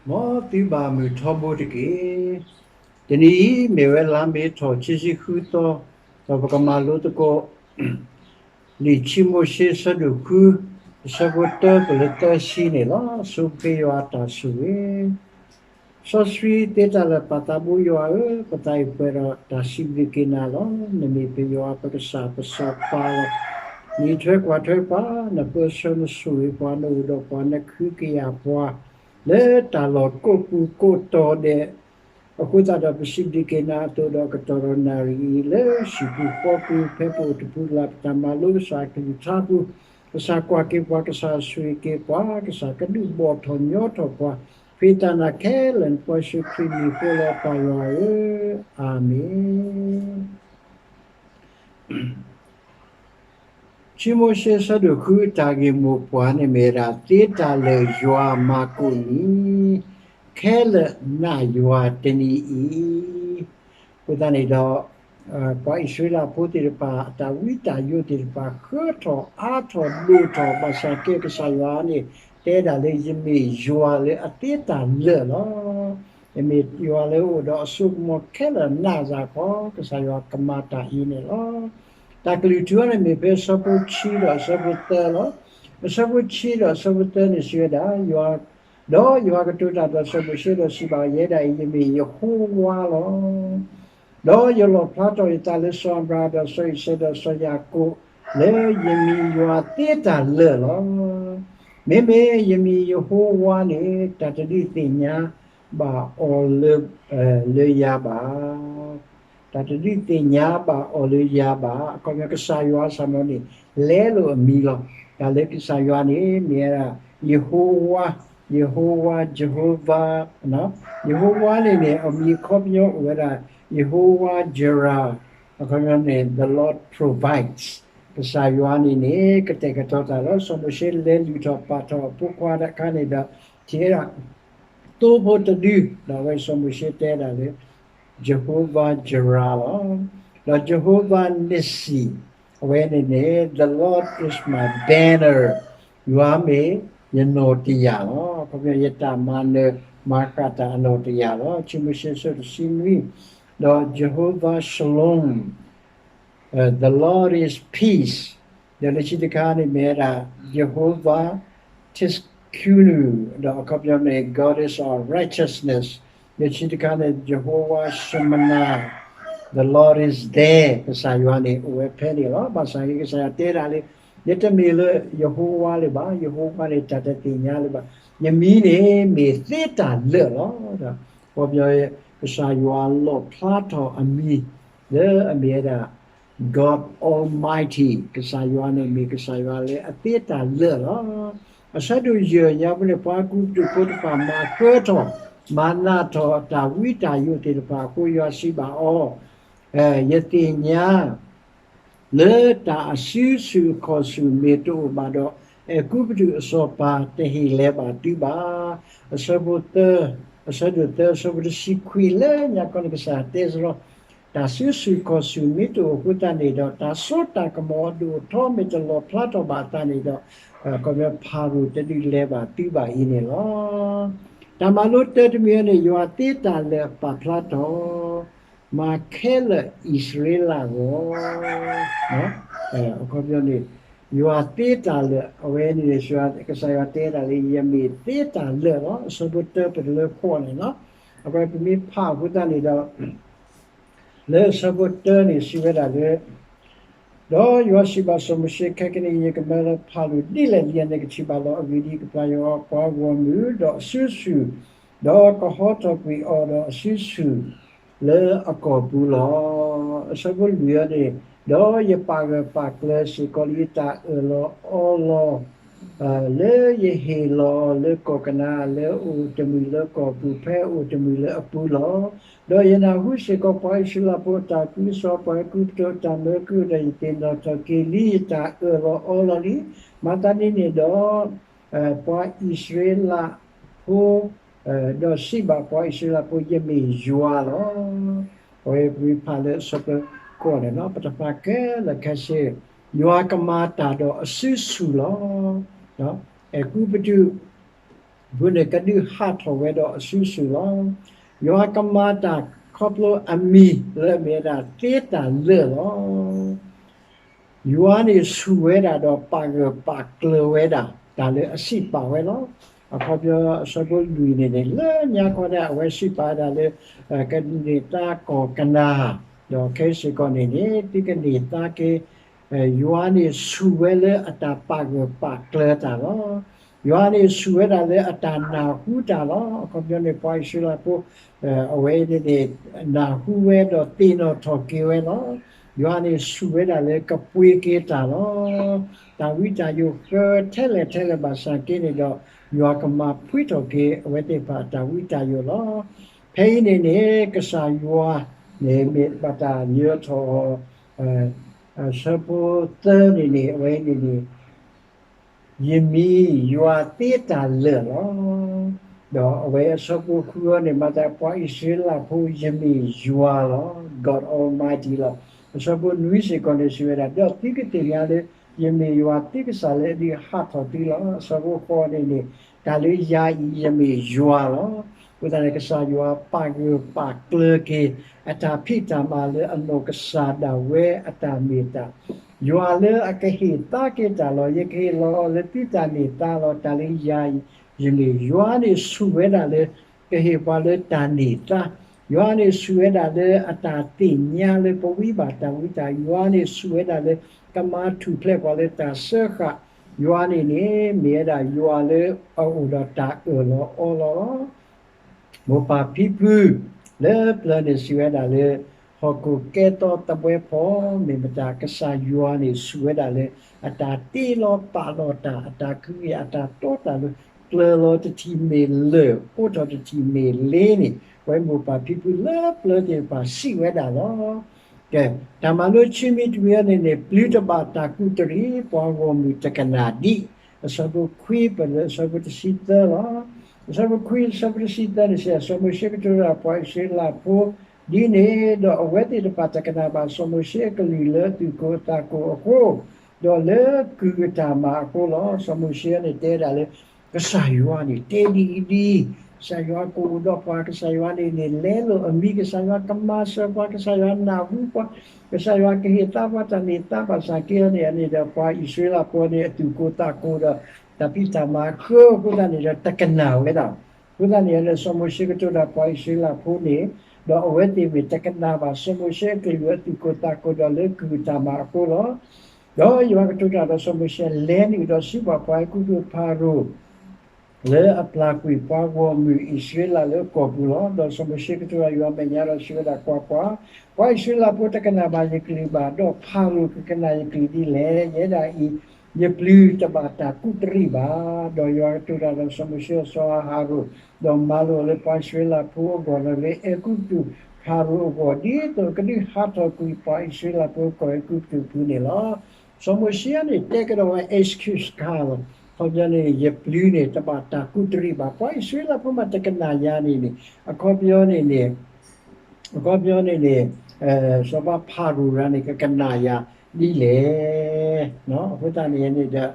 မ်သုဘၣ်မုၢ်ထီဘိတက့ၢ်. တနံၤအံၤ မ့ၢ်ဝဲလါမ့ၤထီၣ်ခံဆံဃုသီ, ဒီးပကမၤလိသကိး လံာ်ခံမိၤၡ့ဆၢဒိၣ်ဃု, အဆၢဖိတၢပလၢသၢဆံန့ၣ်လီၤ. ဆိပဃ့ယွၤအတၢ်ဆိၣ်ဂ့ၤ စီဆှံသ့တၢ်လၢာ် ပၢ်သးဘိယွၤဧၢ, ပသးအံၤပှဲၤဒီးတၢ်စံးဘျုးက့ၤနၤလီၤ. နမ့ၢ်ပယွၤပကစၢ်ပစီၤပၤလီၤ. နအံးထွဲကွၢ်ထွဲပှၤ, နပၢဆှၢနဆိၣ်ဂ့ၤပှၤ, နအိၣ်ဒီးပှၤ, နကဟုကယာ်ပှၤ လၢတၢ်လီၢ်ကိးပူၤကိးတီၤဒဲး, အဃိသတးဒီးပစံးဘျုးက့ၤနၤအသိးဒီး ကတီၢ်ဒီးနၣ်ရံၣ်အံၤ လၢဟံၣ်ပူၤဃီပူၤ ဖဲပအိၣ်တပူၤလၢ် ပတၢ်မၤလိကစၢ်အကလုၢ်ကထါပူၤ, ကစၢ်ကွၢ်က့ၤပှၤ, ကစၢ်ဆိၣ်ဂ့ၤက့ၤပှၤ, ကစၢ်ကဒုးဘီၣ်ထီၣ်ညီထီၣ်ပှၤ, ဖံးတၢ်နၤခဲလၢာ် နဖိယ့ၣ်ၡူးခရံာ်မံၤအဃိလီၤ ပၢ်ယွၤဧၢ, အၤမ့ၣ်. ခံမိၤၡ့ဆၢဒိၣ်ဃု တၢ်ဂ့ၢ်မိၢ်ပှၢ်န့ၣ်မ့ၢ်ဝဲဒၣ် သ့တၢ်လၢာ်ယွၤမၤကိၣ်နံၤ, ခဲလၢာ်နာ်ယွၤတနံၤအံၤ. အဃိသတးန့ၣ်ဒီး ပှၤအံၣ်စရ့လးဖိသ့ၣ်တဖၣ် အတၢ်ဝံတၢ်ယိးသ့ၣ်တဖၣ် ဃၢထီၣ်အါထီၣ်ဒိၣ်ထီၣ် ဘၣ်ဆၣ်က့ ကစၢ်ယွၤန့ၣ် တဲဒၣ်လၢ ယမ့ၢ်ယွၤလၢအသ့တၢ်လၢာ်လီၤ. ယမ့ၢ်ယွၤလၢအအိၣ်ဒီးအစိကမီၤခဲလၢာ် နးစၢ်ခီ, ကစၢ်ယွၤကမၤတၢ်အံၤန့ၣ်လီၤ. တၢ်ကလုၢ်ထူအံၤန့ၣ်မ့ၢ်ဖဲအဆၢဖိခံဒီးအဆၢဖိသၢလီၤ. အဆၢဖိခံဒီးအဆၢဖိသၢန့ၣ်စံးဝဲဒၣ်, ယွၤ, ဒီးယွၤကတိၤတၢ်ဒီးစီၤမိၤၡ့ဒီးစံးဘၣ်, ယဲဒၣ်အံၤ ယမ့ၢ်ယဟိဝါလီၤ. ဒီးယလီၣ်ဖျါထီၣ်ယသးလၢစီၤအၤဘြၤဟၣ်ဒီးစီၤအံၤစဲးဒီးစီၤယၤကိာ် လၢယမ့ၢ်ယွၤသ့တၢ်လၢာ်လီၤ. မ့မ့ၢ်ယမံၤယဟိဝါန့ၣ် တၢ်တဒုးသ့ၣ်ညါဘၣ်အီၤလၢ, လၢယၤဘၣ်. တၢ်တဒုးသ့ၣ်ညါဘၣ်အီၤလၢယၤဘၣ်. အခီပညီ ကစၢ်ယွၤစ့ၢ်ကီးန့ၣ် လဲလိာ်အမံၤလီၤ. တၢ်လၢကစၢ်ယွၤန့ၣ် မ့ၢ်ဝဲဒၣ် ယဟိဝါ, ယဟိဝါ, Jehovah, ယဟိဝါန့ၣ်န့ၣ် အမံၤအခီပညီအိၣ်ဝဲဒၣ် Jehovah Jireh, အခီပညီန့ၣ် The Lord provides. ကစၢ်ယွၤန့ၣ်န့ၣ် ကတဲာ်ကတီၤတၢ်လီၤ. စီၤမိၤၡ့လဲၤလုၢ်ထီၣ်ပာ်ထီၣ်အဖိခွါတခါန့ၣ်ဒီး ထံၣ်ဝဲဒၣ် သိဖိတဒု, ဒီးအဝဲစီၤမိၤၡ့တဲဒၣ်လၢ Jehovah Jireh လီၤ. ဒီး Jehovah Nissi, အဝဲန့ၣ်န့ၣ် The Lord is my banner, ယွၤမ့ၢ်ယနီၣ်တယာ်လီၤ. အခီပညီယတၢ်မၤနၢၤမၤဃၣ်တၢ်အနီၣ်တယာ်လီၤ. ခံမိၤၡ့ ဆၢတဆံနွံ, ဒီး Jehovah Shalom, the Lord is peace, ဒီးလၢခံတခါန့ၣ်မ့ၢ်ဝဲဒၣ် Jehovah Tsidkenu, ဒီးအခီပညီန့ၣ် God is our righteousness, လၢခံတခါန့ၣ် Jehovah Shammah, the Lord is there, ကစၢ်ယွၤန့ၣ်အိၣ်ဝဲဖဲန့ၣ်လီၤ. ဘၣ်ဆၣ်က့ ကစၢ်ယွၤတဲဒၣ်လၢ ယတမ့ၢ်လၢယဟိဝါလၢၤဘၣ်, ယဟိဝါန့ၣ်တၢ်တသ့ၣ်ညါလၢၤဘၣ်, ယမံၤန့ၣ်မ့ၢ်သ့တၢ်လၢာ်လီၤ. ဒီးအခီပညီ ကစၢ်ယွၤလီၣ်ဖျါထီၣ်အမံၤ လၢအမ့ၢ်ဝဲဒၣ် God Almighty, ကစၢ်ယွၤန့ၣ်မ့ၢ်ကစၢ်ယွၤလၢအသ့တၢ်လၢာ်လီၤ. အဆၢဒိၣ်ယဲၢ်ညါပူၤန့ၣ် ပှၤကူပတူးဖိတဖၣ် မၤဃၢထီၣ် မၤနးထီၣ်တၢ်ဝံတၢ်ယိးသ့ၣ်တဖၣ်အဃိ ယွၤစံးဘၣ်အီၤ, ယသ့ၣ်ညါ လၢတၢ်အစုဆူၣ်ခီၣ်ဆူၣ်မ့ၢ်တအိၣ်ဘၣ်ဒီး အဲၤကူပတူးအစီၤပၤတဟ့ၣ်လဲၤဘၣ်သုဘၣ်. အဆၢဖိသၢ, အဆၢဒိၣ်သၢ အဆၢဖိတဆံခွံ လၢညါခီန့ၣ် ကစၢ်တဲစ့ၢ်ကီး တၢ်စုဆူၣ်ခီၣ်ဆူၣ်မ့ၢ်တအိၣ်အဃိသတးန့ၣ်ဒီး တၢ်စိတၢ်ကမီၤဒိၣ်ထီမ့ၢ်တလီၣ်ဖျါထီၣ်ဘၣ်အသးန့ၣ်ဒီး အခီပညီ ဖၤရိၤတဒုးလဲၤဘၣ်သုဘၣ်အံၤန့ၣ်လီၤ. တၢ်မၤလိတၢတမံၤန့ၣ် ယွၤသ့တၢ်လၢာ်ပာ်ဖျါထီၣ် မၤခဲလၢာ်အံၣ်စရ့လးအဂီၢ်, အခီပညီန့ၣ် ယွၤသ့တၢ်လၢာ် အဝဲန့ၣ် ကစၢ်ယွၤတဲဒၣ်လၢ ယမ့ၢ်သ့တၢ်လၢာ်လီၤ. အဆၢဖိတၢပတလၢဃိးန့ၣ်လီၤ. အဝဲပမ့ၢ်ဖးအဃိသတးန့ၣ်ဒီး လၢအဆၢဖိတၢန့ၣ် စံးဝဲဒၣ်လၢ ဒီးယွၤစံးဘၣ်စီၤမိၤၡ့, ခဲကနံၣ်အံၤ ယကမၢလၢဖးလိာ်ဒ်လဲၣ်ဒ်လဲၣ်န့ၣ် ကထံၣ်ဘၣ်လီၤ. အဂ့ၢ်ဒ်အံၤ, ကပျၢ်ယွၤအီၤပှၤဂီၢ်မုၢ်ဒီးအစုဆူၣ်, ဒီးကဟီထီၣ်ကွံာ်အီၤဒီးအစုဆူၣ်လၢအကီၢ်ပူၤလီၤ. အဆၢဖိလွံၢ်န့ၣ်, ဒီးယပာ်ဂၢၢ်ပာ်ကျၢၤစ့ၢ်ကီးလၢယတၢ်အၢၣ်လီၤအီလီၤ လၢယဟ့ၣ်လီၤအီၤလၢကီၢ်ကနၤအၣ် လၢအအိၣ်တမုာ်လၢကီၢ်ပူၤ ဖဲအအိၣ်တမုာ်လၢအပူၤလီၤ. ဒီးယနၢ်ဟူစ့ၢ်ကီးပှၤအံၣ်စရ့လးဖိအတၢ်ကူစီ ပှၤကူပတူးအတၢ်မၢကုၢ်, ဒီးယသ့ၣ်နီၣ်ထီၣ်က့ၤလံယတၢ်အၢၣ်လီၤအီလီၤလံ. မၤသးဒ်န့ၣ်ဒီး ပှၤအံၣ်စရ့လးဖိ, ဒီးစံးဘၣ်ပှၤအံၣ်စရ့လးဖိ, ယမ့ၢ်ယွၤလီၤ. အဝဲပမ့ၢ်ဖးလၢအဆၢဖိဃိးန့ၣ်လီၤ. ပတဖၣ်ခဲလၢာ်ခဲဆ့ ယွၤကမၤတၢ်ဒီးအစုဆူၣ်လီၤ. အဲၤကူပတူး ဖုန့ၣ်ကဒုးဟးထီၣ်ဝဲဒီးအစုဆူၣ်လီၤ. ယွၤကမၤတၢ်ခီဖျိအမံၤလၢအမ့ၢ်ဝဲဒၣ်သ့တၢ်လၢာ်လီၤ. ယွၤန့ၣ်ဆူၣ်ဝဲဒၣ်ဒီးပာ်ဂၢၢ်ပာ်ကျၢၤဝဲဒၣ် တၢ်လၢအစံးပာ်ဝဲလီၤ. အခီပညီအဆၢဖိလွံၢ်န့ၣ်န့ၣ် လၢညါခီဒၣ် အဝဲစံးပာ်ဝဲဒၣ်လၢ ကန့ၢ်သါကီၢ်ကနၤ, ဒီးခဲအံၤစ့ၢ်ကီးန့ၣ်န့ၣ် သုကန့ၢ်သါက့ၤ ယွၤန့ၣ်ဆူၣ်ဝဲလၢအတၢ်ပာ်ဂၢၢ်ပာ်ကျၢၤတၢ်လီၤ. ယွၤန့ၣ်ဆူၣ်ဝဲဒၣ်လၢအတၢ်နၢ်ဟူတၢ်လီၤ. အခီပညီန့ၣ် ပှၤအံၣ်စရ့လးဖိ အဝဲန့ၣ်န့ၣ် နၢ်ဟူဝဲဒီးသ့ၣ်နီၣ်ထီၣ်က့ၤဝဲလီၤ. ယွၤန့ၣ်ဆူၣ်ဝဲဒၣ်လၢကပှ့ၤက့ၤတၢ်လီၤ. တၢ်ဝံတၢ်ယိးဃၢထဲလဲၣ်ထဲလဲၣ်ဘၣ်ဆၣ်က့န့ၣ်ဒီး ယွၤကမၤဖှံထီၣ်က့ၤအဝဲသ့ၣ်တဖၣ်အတၢ်ဝံတၢ်ယိးလီၤ. ဖဲအံၤန့ၣ်န့ၣ် ကစၢ်ယွၤန့ၣ်မ့ၢ်ဘၣ်တၢ်ယၢၤထီၣ် အဆၢဖိသၢန့ၣ်န့ၣ် အဝဲန့ၣ်န့ၣ် ယမံၤယွၤသ့တၢ်လၢာ်လီၤ. ဒီးအဝဲအဆၢဖိဃုအံၤန့ၣ် မၤသးပှၤအံၣ်စရ့လးဖိ ယမ့ၢ်ယွၤလီၤ, God Almighty လီၤ. အဆၢဖိနွံစ့ၢ်ကီးန့ၣ်စံးဝဲဒၣ် ဒီးသုကသ့ၣ်ညါလၢ ယမ့ၢ်ယွၤသုကစၢ်လၢအဒုးဟးထီၣ်သုလီၤ. အဆၢဖိဃိးန့ၣ်န့ၣ် တၢ်လၢယၤအံၤယမ့ၢ်ယွၤလီၤ. အဃိသတးန့ၣ် ကစၢ်ယွၤပာ်ဂၢၢ်ပာ်ကျၢၤက့ၤ အတၢ်ဖံးတၢ်မၤလၢအနီၢ်ကစၢ်ဒၣ်ဝဲအတၢ်မ့ၢ်တၢ် ယွၤလၢအကဟ့ၣ်သါက့ၤတၢ်လီၤ. ယကဟ့ၣ်လီၤအီၤလၢသုတၢ်န့ၢ်သါလီၤ. တၢ်လၢယၤအံၤ ယမ့ၢ်ယွၤန့ၣ်ဆူၣ်ဝဲဒၣ်လၢ ကဟ့ၣ်ပှၤလၢတၢ်န့ၢ်သါ, ယွၤန့ၣ်ဆူၣ်ဝဲဒၣ်လၢအတၢ်သ့ၣ်ညါလၢပဝံဘၣ်တၢ်ဝံတၢ်, ယွၤန့ၣ်ဆူၣ်ဝဲဒၣ်လၢ ကမၤထူၣ်ဖျဲးပှၤလၢတၢ်စၢဃာ်, ယွၤန့ၣ်န့ၣ် မ့ၢ်ဝဲဒၣ်ယွၤလၢအအိၣ်ဒီးတၢ်အၢၣ်လီၤအီလီၤလီၤ. မိၢ်ပၢ်ဖံဖု လၢပျၢၤန့ၣ်စံးဝဲဒၣ်လၢ ဟီၣ်ခိၣ်ကဲသီသဘှဲဖီ မ့ၢ်မတၤ ကစၢ်ယွၤန့ၣ်ဆူၣ်ဝဲဒၣ်လၢ အတၢ်တ့လီၤပာ်လီၤတၢ် အတၢ်ခုက့ၤ အတၢ်တီတၢ်လိၤ ကျၢၤလီၤတထံၣ်မ့ၢ်လၢာ် အိးထီၣ်တထံၣ်မ့ၢ်လ့န့ၣ် ပဝဲမိၢ်ပၢ်ဖံဖုလၢပျၢၤသ့ၣ်တဖၣ်စံးဝဲဒၣ်လီၤ. ကဲ, တၢ်မၤလိခံမံၤတမံၤအံၤန့ၣ်န့ၣ် ပျုၤတဘၣ်တၢ်ကူးတရံး ပှၤဂီၢ်မုၢ်တကနၣ်ဒံး, အဆၢဖိခွံပလၢအဆၢဖိတဆံသၢလီၤ. အဆၢဖိခွံ အဆၢဖိတဆံသၢန့ၣ်စံး စီၤမိၤၡ့ကတိၤတၢ်ပှၤအံၣ်စရ့လးဖိဒ်န့ၣ်, ဒီးအဝဲသ့ၣ်တဖၣ်တကနၣ်ဘၣ်စီၤမိၤၡ့အကလုၢ်လၢအသူၣ်ကိၢ်သးကိၢ်အဃိ, ဒီးလၢကုၢ်အတၢ်မၤအဃိလီၤ. စီၤမိၤၡ့န့ၣ်တဲဒၣ်လၢ ကစၢ်ယွၤန့ၣ်တဲဒ်အံၤဒ်အံၤ, ကစၢ်ယွၤကအိၣ်ဒီးပှၤ, ကစၢ်ယွၤန့ၣ်န့ၣ်လဲလိာ်အမံၤ, ကစၢ်ယွၤကမၤစၢၤပှၤ, ကစၢ်ယွၤနၢ်ဟူပှၤ, ကစၢ်ယွၤကဟ့ၣ်သါပှၤတၢ်န့ၢ်သါဘၣ်ဆၣ်က့န့ၣ်န့ၣ်ဒီး ပှၤအံၣ်စရ့လးဖိန့ၣ် အသူၣ်ကိၢ်သးကိၢ်ဒီး တၢ်ဖံးတၢ်မၤဃၢအဃိသတးန့ၣ်ဒီး တကနၣ်ဝဲဒၣ်. အဃိသတးန့ၣ်န့ၣ် စီၤမိၤၡ့ကတိၤတၢ်ပှၤအံၣ်စရ့လးဖိန့ၣ်, ဒီးအဝဲသ့ၣ်မ့ၢ်တကနၣ်ဘၣ်စီၤမိၤၡ့အကလုၢ်အသူၣ်ကိၢ်သးကိၢ်ဒီးလၢကုၢ်အတၢ်မၤအဃိလီၤ. ဒီးယွၤကတိၤတၢ်ဒီးစီၤမိၤၡ့, လဲၤနုာ်ဒီးစံးဘၣ်ပှၤအဲၤကူပတူးဖၤရိၤ လၢအပျၢ်ကွံာ်ပှၤဂီၢ်မုၢ်အံၣ်စရ့လးလၢကီၢ်ပူၤလီၤ. ဒီးစီၤမိၤၡ့ကတိၤတၢ်ယွၤအမဲာ်ညါဒီးစံးဝဲဒၣ်, ကွၢ်ကွၢ်, ပှၤအံၣ်စရ့လးဖိတကနၣ်ဘၣ်ယကလုၢ်ဘၣ်, ဒီးဖၤရိၤကကနၣ်ယကလုၢ်ဒ်လဲၣ်. ယဲဒၣ်အံၤ ယပျုၤတဘၣ်တၢ်ကူးတရံးဘၣ်. ဒီးယွၤကတိၤတၢ်ဒီးစီၤမိၤၡ့, စီၤအၤဟရိၣ်, ဒီးမၤလိာ်အီၤလၢပှၤအံၣ်စရ့လးဖိအဂီၢ်ဒီးလၢ အဲၤကူပတူးဖၤရိၤအဂီၢ်, ဒ်သိးကဒုးဟးထီၣ်ကွံာ်ပှၤအံၣ်စရ့လးဖိကီၢ်အဲၤကူပတူးအပူၤန့ၣ်လီၤ. စီၤမိၤၡ့န့ၣ် တဲကဒီးဝဲ excuse ခါလီၤ. ခီပညီန့ၣ် ယပျုၤန့ၣ်တဘၣ်တၢ်ကူးတရံးဘၣ်. ပှၤအံၣ်စရ့လးဖိမ့ၢ်တကနၣ်ယၤန့ၣ်န့ၣ်, အခီပညီန့ၣ်န့ၣ်, အခီပညီန့ၣ်န့ၣ်, စီၤပၤဖၤရိၤရၤန့ၣ် ကကနၣ်ယၤဒ်လဲၣ်. အဃိသတးန့ၣ်န့ၣ်ဒီး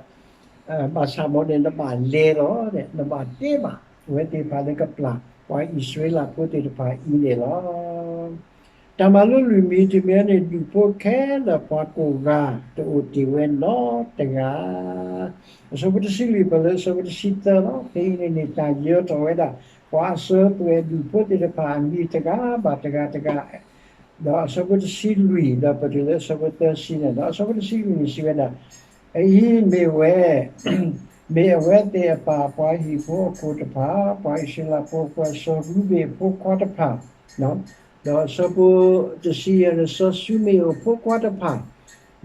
ဘၣ်ဆၣ်မ့ၢ်န့ၣ် နဘၣ်လဲၤလီၤ, နဘၣ်တဲဘၣ် အဝဲသ့ၣ်တဖၣ်လၢကပျၢ်ပှၤအံၣ်စရ့လးဖိသ့ၣ်တဖၣ်အံၤန့ၣ်လီၤ. တၢ်မၤလိလွံၢ်မံၤတမံၤန့ၣ် ဒူၣ်ဖိခဲလၢာ်ပှၤကိးဂၤ တအိၣ်တ့ၢ်ဝဲနီတဂၤ. အဆၢဖိတဆံလွံၢ်ပလၢအဆၢဖိတဆံသၢလီၤ. ဖဲအံၤန့ၣ်န့ၣ် တၢ်ယၢၤထီၣ်ဝဲဒၣ် ပှၤအစၢၤသွဲၣ်ဒူၣ်ဖိသ့ၣ်တဖၣ်အမံၤတဂၤဘၣ်တဂၤတဂၤ ဒီးအဆၢဖိတဆံလွံၢ် ဒီးပတုၤလၢအဆၢဖိသၢဆံန့ၣ်လီၤ. အဆၢဖိတဆံလွံၢ်န့ၣ်စံးဝဲဒၣ်, အအံၤမ့ၢ်ဝဲ, မ့ၢ်အဝဲသ့ၣ်အပၢ်ပှၤဟံၣ်ဖိအခိၣ်တဖၣ်, ပှၤအံၣ်စရ့လးဖိအပှၤစီၤရူၤဘ့ၣ်အဖိခွါတဖၣ်, ဒီးအဆၢဖိတဆံယဲၢ်န့ၣ် စီၤၡူမ့ၣ်အဖိခွါတဖၣ်,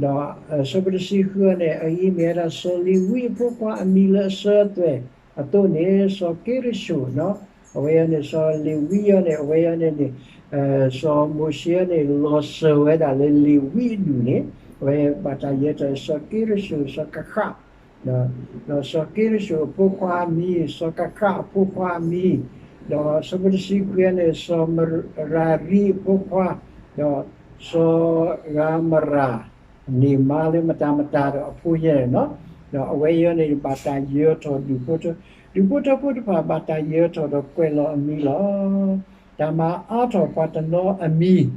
ဒီးအဆၢဖိတဆံဃုန့ၣ် အအံၤမ့ၢ်ဝဲဒၣ်စီၤလ့ၤဝံအဖိခွါအမံၤလၢအစၢၤအသွဲၣ်အသိးန့ၣ် စီၤက့ရၡိၣ်, အဝဲအံၤန့ၣ် စီၤလ့ၤဝံအံၤန့ၣ် အဝဲအံၤန့ၣ်န့ၣ် စီၤမိၤၡ့န့ၣ် လီၤစၢၤဝဲဒၣ်လၢလ့ၤဝံအဒူၣ်န့ၣ် အဝဲဘၣ်တၢ်ယၢၤထီၣ်စီၤက့ရၡိၣ် စီၤကဃၣ်, ဒီးစီၤက့ရၡိၣ်အဖိခွါအမံၤ စီၤကဃၣ်အဖိခွါအမံၤ, ဒီးအဆၢဖိတဆံခွံန့ၣ် စီၤမရၤရံအဖိခွါ, ဒီးစီၤဂၤမရၤ န့ၢ်မါလၢမတၤမတၤဒီးအဖိယဲၢ်န့ၣ်လီၤ. ဒီးအဝဲအံၤန့ၣ် ဘၣ်တၢ်ယၢၤထီၣ်ဒူၣ်ဖိတ ဒူၣ်ဖိထၢဖိတဖၣ်ဘၣ်တၢ်ယၢၤထီၣ်ဒီးကွဲးလီၤအမံၤလီၤ. တၢ်မၤအါထီၣ်ပှၤတနီၤအမံၤ, ဒီး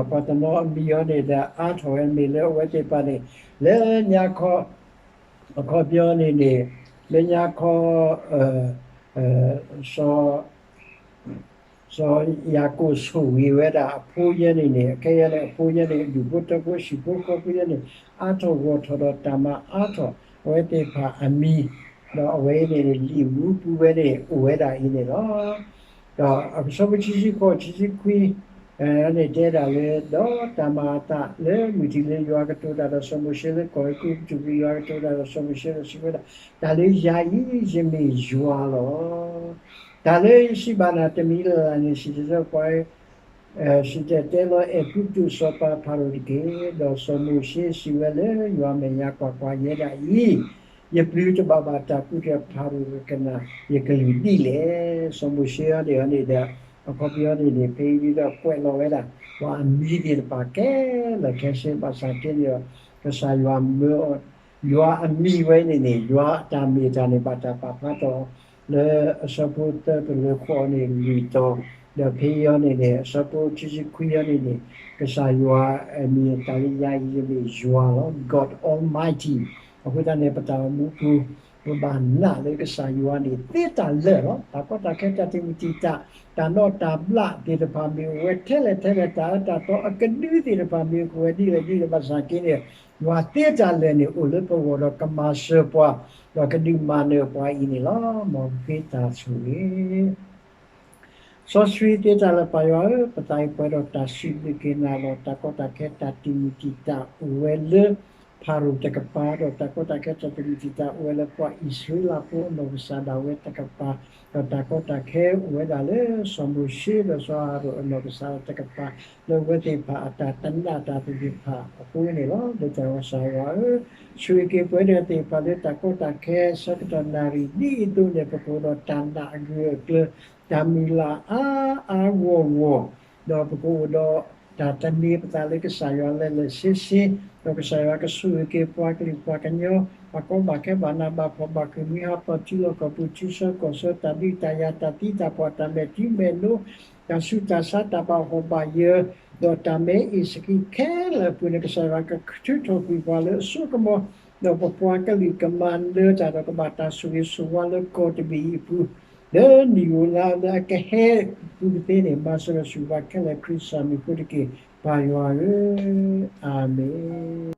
ပှၤတနီၤအမံၤအံၤန့ၣ်ဒီး အါထီၣ်ဝဲမ့ၢ်လၢအဝဲသ့ၣ်တဖၣ်န့ၣ် လၢညါခီ အခီပညီန့ၣ်န့ၣ် လၢညါခီ စီၤ စီၤယၤကိာ်ဆိၣ်ဂ့ၤဝဲဒၣ်အဖိယဲန့ၣ်န့ၣ် အခဲယဲန့ၣ် အဖိယဲန့ၣ် အဒူၣ်ဖိထၢဖိ ဟံၣ်ဖိဃီဖိယဲန့ၣ် အါထီၣ်ဂီၢ်ထီၣ်ဒီးတၢ်မၤအါထီၣ်အဝဲသ့ၣ်တဖၣ်အမံၤ, ဒီးအဝဲအံၤန့ၣ်န့ၣ် လံာ်မူပူၤဝဲန့ၣ် အိၣ်ဝဲဒၣ်အံၤန့ၣ်လီၤ. ဒီးအကဆၢဖိခံဆံဃိး ခံဆံခွံ န့ၣ်တဲဒၣ်လၢ ဒီးတၢ်မၤအသးလၢမုၢ်ထံလၢယွၤကတိၤတၢ်ဒီးစီၤမိၤၡ့လၢကီၢ်အဲၤကူပတူၤ ယွၤကတိၤတၢ်ဒီးစီၤမိၤၡ့ဒီးစံးဝဲဒၣ်, တၢ်လၢယၤအံၤ ယမ့ၢ်ယွၤလီၤ. တၢ်လၢယစံးဘၣ်နၤတမံၤလၢ်လၢ်န့ၣ် စံးတၢ်ပှၤ စံးတၢ်တဲလီၤအဲၤကူပတူးစီၤပၤဖၤရိၤတက့ၢ်. ဒီးစီၤမိၤၡ့စံးဝဲလၢယွၤမဲာ်ညါ, ကွၢ်ကွၢ်, ယဲဒၣ်အံၤ ယပျံၤတဘၣ်ဘၣ်တၢ်ကူၣ်တၢ်ဖးဒိၣ်ကနၣ် ယကလုၢ်ဒ်လဲၣ်. စီၤမိၤၡ့အံၤန့ၣ်န့ၣ်ဒီး အခီပညီန့ၣ်န့ၣ် ဖဲအံၤဒီးကွဲးလီၤဝဲဒၣ် ပှၤအမံၤသ့ၣ်တဖၣ်ခဲလၢာ်ခဲဆ့ ဘၣ်ဆၣ်က့န့ၣ်ဒီး ကစၢ်ယွၤမၢအီၤ ယွၤအမံၤဝဲန့ၣ်န့ၣ် ယွၤအတၢ်မ့ၢ်တၢ်န့ၣ် ဘၣ်တၢ်ပာ်ဖျါထီၣ် လၢအဆၢဖိသၢတလၢဃီန့ၣ် လွံၢ်တီၤ, ဒီးဖဲအံၤန့ၣ်န့ၣ် အဆၢဖိခံဆံခွံအံၤန့ၣ်န့ၣ် ကစၢ်ယွၤအမံၤ တၢ်လၢယၤအံၤ ယမ့ၢ်ယွၤလီၤ God Almighty. အဃိသတးန့ၣ် ပတၢ်အိၣ်မူပူၤ ပဘၣ်နာ်လၢကစၢ်ယွၤန့ၣ် သ့တၢ်လၢာ်လီၤ. တၢ်ကီတၢ်ခဲ တၢ်တံာ်မုၢ်တံာ်တာ် တၢ်နီၣ်တၢ်ဘျးသ့ၣ်တဖၣ်မ့ၢ်အိၣ်ဝဲထဲလဲၣ်ထဲလဲၣ် တၢ်အၢတၢ်သီအကဒုသ့ၣ်တဖၣ်မ့ၢ်အိၣ်ဝဲဒ်လဲၣ်ဒ်လဲၣ် ဘၣ်ဆၣ်က့န့ၣ် ယွၤသ့တၢ်လၢာ်န့ၣ် အိၣ်လၢပဂီၢ်ဒီးကမၤစၢၤပှၤ ဒီးကဒုးမၤနၢၤပှၤအံၤန့ၣ်လီၤ. မ်ပဃ့တၢ်ဆိၣ်ဂ့ၤ စီဆှံသ့တၢ်လၢာ် ပၢ်ယွၤဧၢ, ပသးအံၤပှဲၤဒီးတၢ်စံးဘျုးက့ၤနၤလီၤ. တၢ်ကီတၢ်ခဲ တၢ်တံာ်မုၢ်တံာ်တာ်အိၣ်ဝဲလၢ ဖၤရိၤတကပၤ, ဒီးတၢ်ကီတၢ်ခဲ တၢ်တံာ်မုၢ်တံာ်တာ်အိၣ်ဝဲလၢ ပှၤအံၣ်စရ့လးဖိအနီၢ်ကစၢ်ဒၣ်ဝဲတကပၤ, ဒီးတၢ်ကီတၢ်ခဲအိၣ်ဝဲဒၣ်လၢ စီၤမိၤၡ့ဒီးစီၤအၤဟရိၣ်အနီၢ်ကစၢ်ဒၣ်တကပၤ, လၢအဝဲသ့ၣ်တဖၣ်အတၢ်တနာ်တၢ်သ့ၣ်တဖၣ်အဃိန့ၣ်လီၤ. လၢတၢ်ကစၢ်ယွၤဧၢ, ဆိၣ်ဂ့ၤက့ၤပဝဲဒၣ်သ့ၣ်တဖၣ်လၢတၢ်ကီတၢ်ခဲ ဆၢကတီၢ်နၣ်ရံၣ်ဒ်အံၤအသိးန့ၣ် ပကအိၣ်ဒီးတၢ်နာ်အဂၢၢ်အကျၢၤ တၢ်မုၢ်လၢ်အါအါဂီၢ်ဂီၢ်, ဒီးပကအိၣ်ဒီးတၢ်သန့ၤပသးလၢကစၢ်ယွၤလၢာ်လၢာ်ဆ့ဆ့, ဒီးကစၢ်ယွၤကဆိၣ်ဂ့ၤက့ၤပှၤကလုာ်ပှၤကညီ, ပှၤကီဘၣ်ခဲဘၣ်နးဘၣ်ဖှီၣ်ဘၣ်ဃ့ၢ်မှံဟးဖျိး ထံလီၢ်ကီၢ်ပူၤ ထံဆၢကီၢ်ဆၢ တၢ်ဒုးတၢ်ယၤ တၢ်သံတၢ်ပှၢ် တၢ်မဲာ်ထံမဲာ်နိ တၢ်ဆူးတၢ်ဆါ တၢ်ဘၣ်ဟီၣ်ဘၣ်ယၢၤ ဒီးတၢ်မဲအ့ၣ်စကံခဲလၢာ်အပူၤန့ၣ် ကစၢ်ယွၤကထုးထီၣ်ကွံာ်ပှၤလၢအစိကမီၤ, ဒီးပပှၤကလုာ်ကမၤနၢၤတၢ်ဒီးကဘၣ်တၢ်ဆိၣ်ဂ့ၤဆိၣ်ဝါလၢကီၢ်တဘ့ၣ်အံၤအပူၤ, လၢနံၣ်ဧိၤလါလၢအကဟဲအပူၤတသ့န့ၣ် မၤစၢၤဒီးဆိၣ်ဂ့ၤပှၤခဲလၢာ် ခရံာ်စၢ်မံၤအဃိတက့ၢ် ပၢ်ယွၤဧၢ, အၤမ့ၣ်.